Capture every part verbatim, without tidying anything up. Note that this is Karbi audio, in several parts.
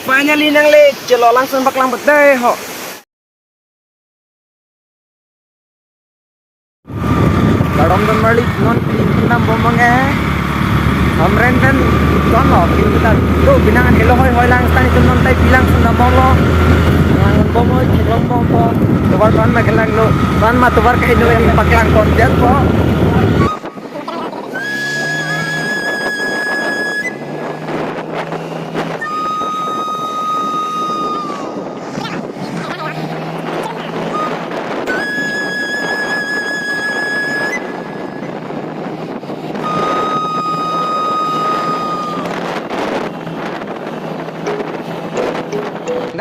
Finally, nangle chelo langsun paklang putdei ho. Karom don marli non pin pinam bom bang eh. Amren pen don lo pin kita. Lo pinangan helo hoi hoi lang stan itu non tai pilang sunda bom lo. Lang bom hoi, long bom bom. Tovar pan ma kelang lo. Pan ma tovar kahin lo yang paklang konten po.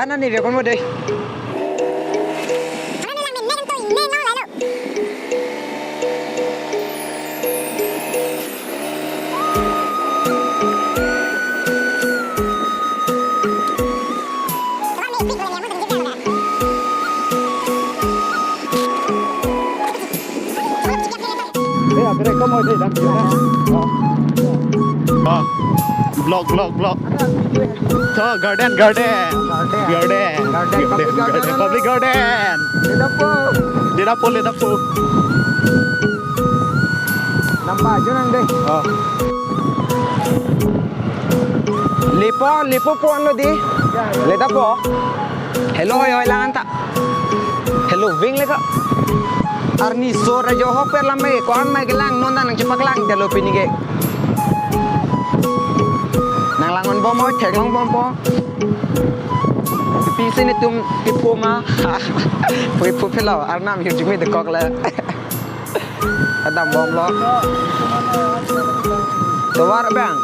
Dan ani vekon mo dei. Ah, vlog, vlog, vlog. Tho, garden, garden. Garden. Garden. Garden, public garden. Public garden. Ledapo. Ledapo, ledapo. Nampa ajo nang dei. Oh. Lepo, lepo po anlo dei. Ledapo. Helo hoi hoi lang anta. Helo ving leka. Arni so ra jo hok per lam mai ko an mai kelang non dan nangchepaklang telo pini ke. Nang lang on bom hoi theklong bom po. Pisi netum pipo ma. Pipo pilo arnam hirjumi dekok le. Adam bom lo. Tovar bang.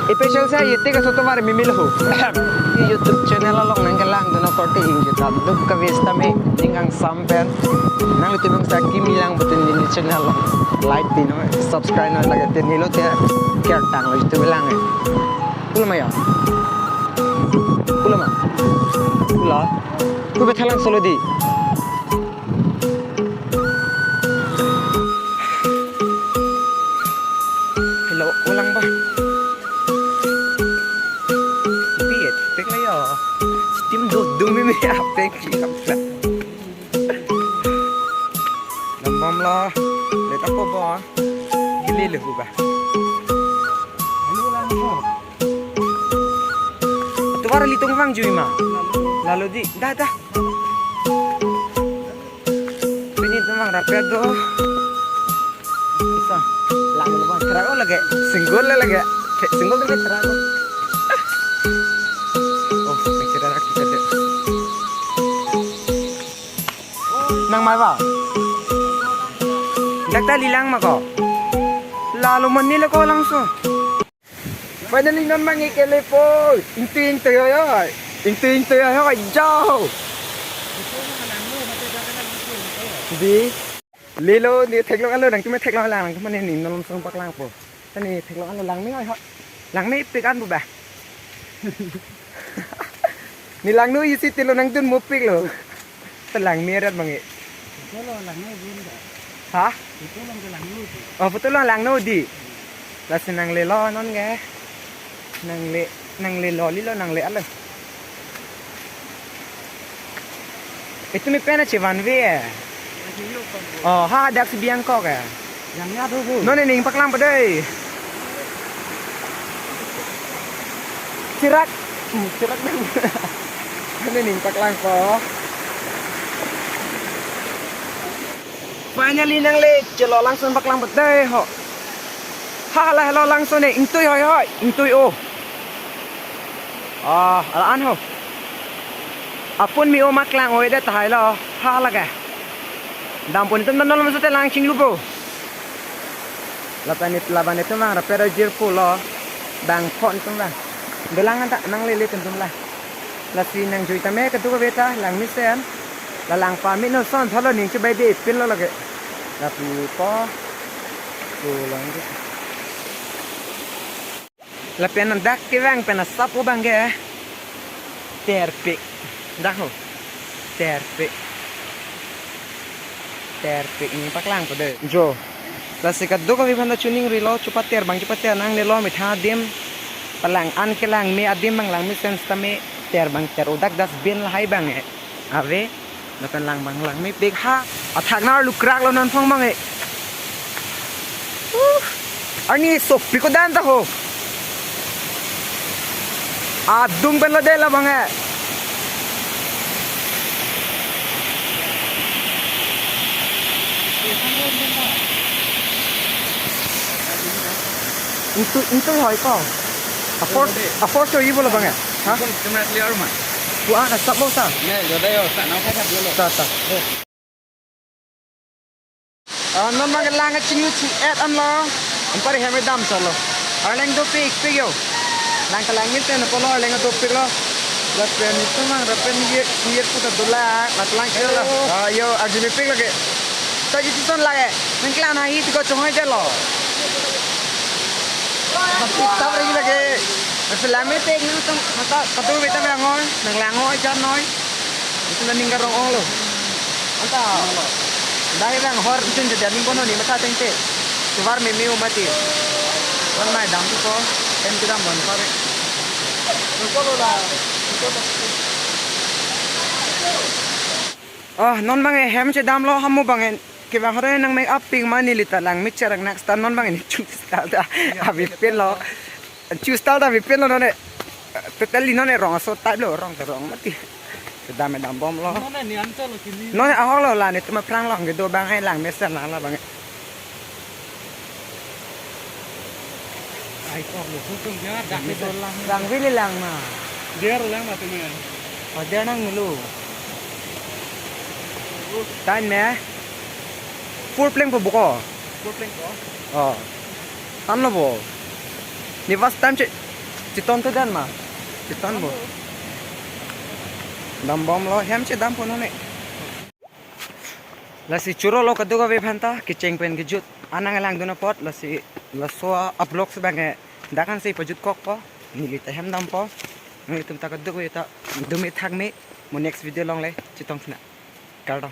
Special sa yete ka so tovar mimil ho. Ahem. Di YouTube channel along nang kelang dona korte ingjita duk ka vista me ningang sampen. Nanglitum bang sa kimi lang betin di channel along. Like pin noi, subscribe noi lage tin helo te. Ker tang lo YouTube lang eh. Pula ma ya. Pula ma. Pula. Ku bethalang solo di. Helo, ulang ba. Piet, pek la yo. Tim do do mi mi apek ki apek. Lambam la. Ledapo ba. Gili le hu ba. Tovar litum vang jui ma. Lalo di, dah, dah. Pini tum vang rapet do. Isa, lang lo bang, thera ko lage. Single le lage. Single le thera ko. Oh, picture kita deh. Nang mai ba? Dak ta lilang ma ko. Lalo mani le ko langso. Finally non mangi ke lepo. Ingti ingti oi oi. Ingti ingti oi oi. Jao. Di. Lelo ni theklong alo nangtum theklong lang nangtum ne ni non song paklang po. Tani theklong alo lang me oi oi. Lang me pik an bu ba. Ni langno isi tilo nangdun mopik lo. Telang meret mangi. Photo lo langno bun da. Ha? Photo lo langno tu. Oh, photo lo langno di. Lasi nanglelo non ke. Nangle, nanglelo lilo nangle alo. Itum pen achi one way eh. Oh, ha dak si biang kok eh. Yang ya do bu. Non ne ning paklang po dei. Chirak. Hmm, chirak dong. Non ne ning paklang po. Finally nangle chelo langsun paklang po dei ho. Hala helo langsun ne ingtui hoi hoi, ingtui o. Ah, ala an ho. Apun mi o maklang oi de tahai lo. Hala ke. Dam pon itum non lo masute lang chinglu po. Lapen it laban itum vang rapet oi jirpo lo. Dang phon itum vang. Dolang anta nanglele itum tum la. Lasi nangjui tame kedo kave ta lang mesen. La lang pa mi no son thalo ning chibai de pin lo lage. Lapu po. Pulang ke. Lapen dak kevang pen asap o bang ke. Terpik. Dak ho. Terpik. Terpik ni paklang po dei. Jo. Lasi kedo kave aphan ta chuning rilo chupater bang chupater nanglelo mitha dim. Palang an kelang me adim bang langme sen sitame ter bang ter, o dak dustbin lahai bang e ave. Lapen lang bang langmepik ha, athak nar lukrak lo non phong bang e. Uh, arni sopik ko dan ta ho. Adung pen lo de la bang e. Itu, itu hoi ko. A four, a four cho ibo lo bang e. Ha? Phone camera clear ma. Ku ana sap lo sa. Ne, joda yo, sa nang khai thap lo. Ta, ta. Ah, non bang lang chinglu ching-et an lo. Anpar hem dam cholo. Arleng dopik pik yo. Lang kelang ni ten polo arleng dopik lo. Lapen itum mang rapen ye ye puta dola. Lat lang kilo lo. Ah, yo, arjumepik lagi. Ta itu son lagi. Nang kelang na hi tiko chonghoi jalo. Masih tap lagi lagi. Masih lama tek ni tong mata katu beta bang oi. Nang lang oi jan noi. Itu na ning karong ong lo. Anta. Dai bang hor chun jadi ning bono ni mata tengte. Subar memi umati. Wan mai dam tu ko. Em tu dam bon pare. Ah, non bang e hem chedam lo, hamu bang e. Ke bang hore nang make up pik ma neli ta lang mixture nak sta non bang e ni chu style ta. Abi pin lo. Chu style ta bipin lo non e. Totally non e rong aso type lo, rong ta rong mati. Kedam e dam bom lo. Non e ni anchot lo kini. Non e ahok lo la ni tuma phrang lo ke do bang hai lang mesen lang la bang e. Ai kok lo hukum dia dak ni do lang. Lang vili lang na. Dia lang mati men. Oh, dia nang nulu. Tan me. Full pleng po buko. Full pleng po. Oh. Tan lo bo. Ni first time che, cheton to dan ma. Cheton bo. Dam bom lo hem chedam po non e. Lasi churo lo kadokave aphan ta kecheng pen kejut an nang lang dun apot lasi laso a vlog si bang e dak an si pajut kok po neli ta hem dam po. Nanglitum ta kadokave ta dumi thak me mo next video along le chetong sina. Kardom.